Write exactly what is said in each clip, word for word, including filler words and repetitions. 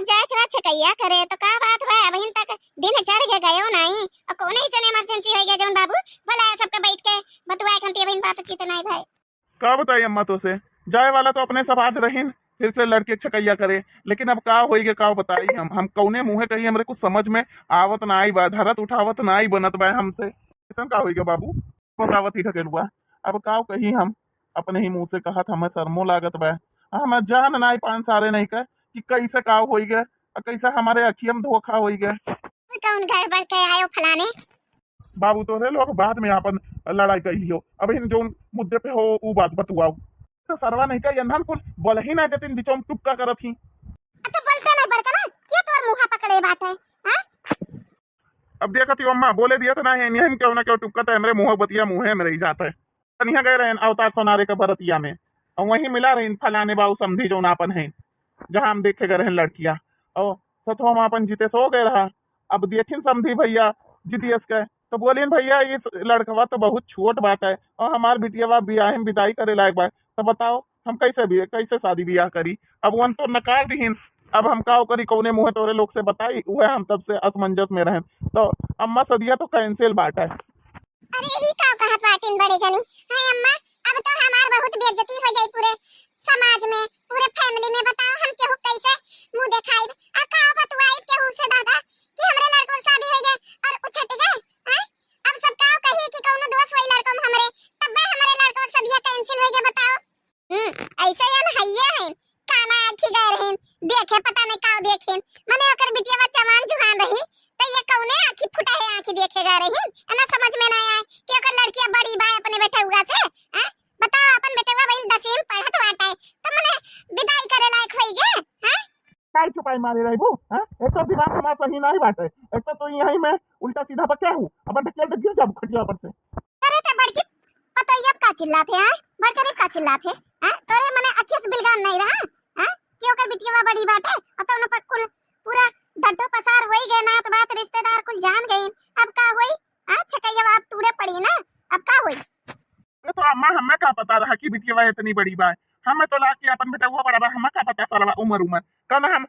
जाए के बा छकैया करे, तो का बात बा, अबहिन तक दिन चढ़ गए, गयो नाई, और कौने ऐसन emergency होइ गए जौन बाबू बोलाए सबके बैठ के बतुआए खंती, अबहिन बातचीत नाई भाई। का बताई अम्मा तोसे, जाए वाला तो अपने सब आज रहिन, फिर से लड़के छकैया करे, लेकिन अब का होई गे, का बताई हम, हम कौने मुँहे कही, हमरे कुछ समझ में आवत नाई बा, धरत उठावत नाई बनत बा हमसे। ऐसन का होई गे बाबू, बतावत ही ढकेलुआ, अब का कही हम, अपने ही मुँह से कहत हमें शर्मो लागत बा, हम जान नाई पान सारे नहीं के कि कैसे का होई गे, और कैसे हमारे अखियम धोखा होई गे। कौन गड़बड़ के आयो फलाने? बाबू तोहरे लोग बाद में आपन लड़ाई कही हो, अब इन जौन मुद्दे पे हो ऊ बात बतुआओ। तो सरवा नहीं का यंधन कुल बोल ही ना देतिन, बिचौम टुक्का करत ही। अब तो बोलते नहीं बड़का ना, के तोर मुँहा पकड़े बाटे, हाँ? अब देखत ही अम्मा बोले दिया तो ना है, नहीं केहू ना केहू टुक्का तो हमरे मुँह बतिया मुँहे में रही जाता है। तनिया गए रहन अवतार सोनारे के बरतिया में, और वहीं मिला रहीन फलाने बाऊ समधी जौन आपन हैं, जहाँ हम देखे गए रहन लड़किया, और सथवा में आपन जीते सो गए रहा। अब देखिन समधी भैया जितियस के, तो बोलिन, "भैया, इस लड़कवा तो बहुत छोट बाटे, और हमार बिटियावा बियाहे में विदाई करे लायक बा, तो बताओ हम कैसे भी, कैसे शादी बियाह करी?" अब वन तो नकार दिहिन, अब हम का करी, कौने मुँहे तोरे लोग से बताई, उहे हम तब से असमंजस में रहन। तो अम्मा सदिया तो कैंसिल बाटे। अरे, ई का कहत बाटिन बड़े जनी? हाय अम्मा, अब तो हमार बहुत बेइज्जती हो जाई पूरे समाज में, पूरे family में। बताओ, हम केहू कैसे मुँह देखाइब? आ का बतुआइब केहू से दादा कि हमरे लड़कों से शादी हो गए और उछट गए? हैं? अब सब का कही कि कौनो दोष होई लड़कों में हमरे, तब्बे हमरे लड़कों से बियाह cancel हो गया। बताओ। हम्म, ऐसे हम हइये हैं, काना आँखी गए रहीन, देखे पता नहीं का देखिन, मने ओकर बिटिया जवान जुहान रही, तो ये कौने आँखी फुटा है, आँखी देखे गए रहीन, एना समझ में ना आए कि ओकर लड़किया बड़ी बा अपने बेटउआ से, हैं? बताओ, अपन बेटउआ बहिन दसवीं में पढ़त बाटे, तो मने विदाई करे लायक होई गे, हैं? काहे चुपाई मारे रहबू, हैं? एक तो दिमाग हमार सही नहीं बाटे, एक तो तू यहीं में उल्टा सीधा बके हूँ, अपन ढकेल दे गिर जाबू खटिया पर से। अरे, तो बड़की पतोहिया का चिल्लात है, आय? बड़करी का चिल्लात है, आय? तोरे मने अखिया से बिलगान नहीं रहा, आय? कि ओकर बिटिया बड़ी बाटे, और तो उन पर कुल पूरा धड्डो पसार होई गए, नात बात रिश्तेदार कुल जान गए। अब का होई, आय? छकैया अब तूड़े पड़ी ना, अब का होई? अरे तो अम्मा, हमें का पता रहा कि बिटिया इतनी बड़ी बा, हमें तो लाग कि अपन बेटउआ बड़ा बा, हमें का पता सालवा उमर उमर, कहना हम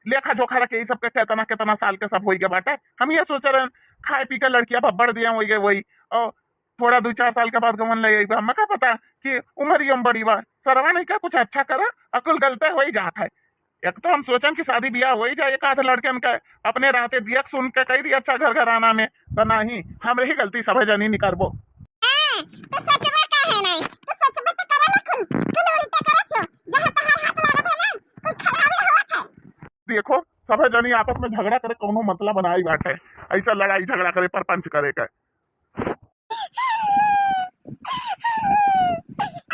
लेखा जोखा रखे, ई सबके केतना, केतना साल के सब होई गए बाटे। हम ये सोच रहे हैं, खाए पी के लड़किया भब्बड़ दिया होई गए वही, और थोड़ा दो चार साल के बाद गवन ले आइबे। हमें का पता कि उमर ही हम बड़ी बा। सरवा नहीं का कुछ अच्छा करा, अकुल गलते हो ही जात है। एक तो हम सोचन कि शादी ब्याह हो ही जाए, एक आध लड़कन का अपने रहते दिया सुन के कह दिया अच्छा घर घराना में, तो नहीं, हमरे ही गलती सभे जनी निकरबो। हाँ, तो सचवा का है नहीं, तो सचवा तो करा लखन, कुल उल्टे करत हो, जहाँ तहार हाथ लागत है ना, कुल खराबे होत है। देखो, सभे जनी आपस में झगड़ा करे, कौनो मतलब बनाई बाटे, ऐसा लड़ाई झगड़ा करे, परपंच करे का।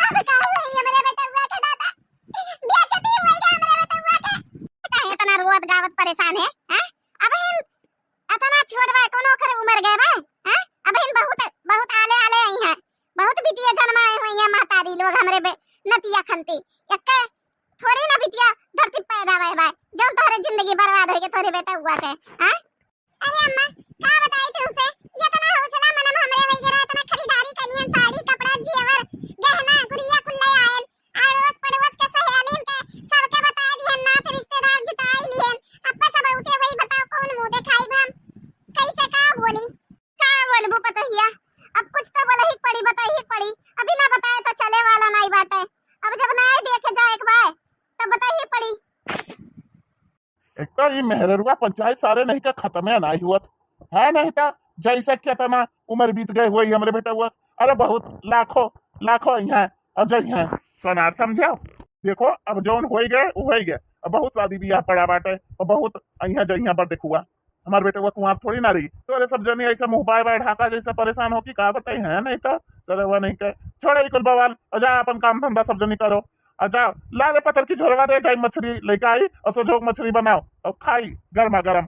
अब का होई हमरे बेटउआ के दादा? बेइज्जती होई गा हमरे बेटउआ के। काहे इतना रोवत गावत परेशान है, हैं? अब हिन इतना छोट बा, कोनो ओकर उमर गए बा, हैं? अब हिन बहुत, बहुत आले आले आई हैं, बहुत बिटिया जन्माए हुई हैं महतारी लोग हमरे बे-, नतिया खंती। एक्के थोड़ी ना बिटिया धरती पैदा भए बा, जौन तोहरे जिंदगी बर्बाद होई गे तोहरे बेटउआ के, हैं? अरे अम्मा, का बताई तुमसे, इतना हौसला मनम हमरे होई गे रहा, इतना खरीदारी कलियन, साड़ी, कपड़ा, जेवर, गहना, गुरिया कुल ले आयन, अड़ोस पड़ोस के सहेलिन के सबके बता दिहन, नात रिश्तेदार जुटाई लिहन, अब सब उठे हुई, बताओ कौन मुंह देखाई हम, कैसे का बोली? का बोलबू पतोहिया, अब कुछ तो बोले ही पड़ी, बताई ही पड़ी, अभी ना बताए तो चले वाला नहीं बाटे, अब जब नहीं देखे जाए एक बार तब बताई ही पड़ी। एक तो ई मेहररुआ पंचायत सारे नहीं का खत्मे नाई हुअत है, नहीं तो जैसे केतना उम्र बीत गए हुए हमरे बेटउआ। अरे बहुत लाखों, लाखों यहाँ और जइहें सोनार समझो। देखो अब जौन होई गए, उ होई गए। अब बहुत शादी बियाह पड़ा बाटे और बहुत यहाँ जइहाँ पर देखुआ। हमार बेटउआ कुंवार थोड़ी ना रही। तो अरे सब जनी ऐसा मुँह बाय बाय ढाका जैसा परेशान हो कि का बताई है, नहीं तो सरवा नहीं कहे। छोड़े ई कुल बवाल और जा अपन काम धंधा सब जनी करो। अच्छा, ला रे पत्थर की झोरवा दे, जाई मछरी लेके आई और सोझो मछरी बनाओ और खाई गर्मा गर्म।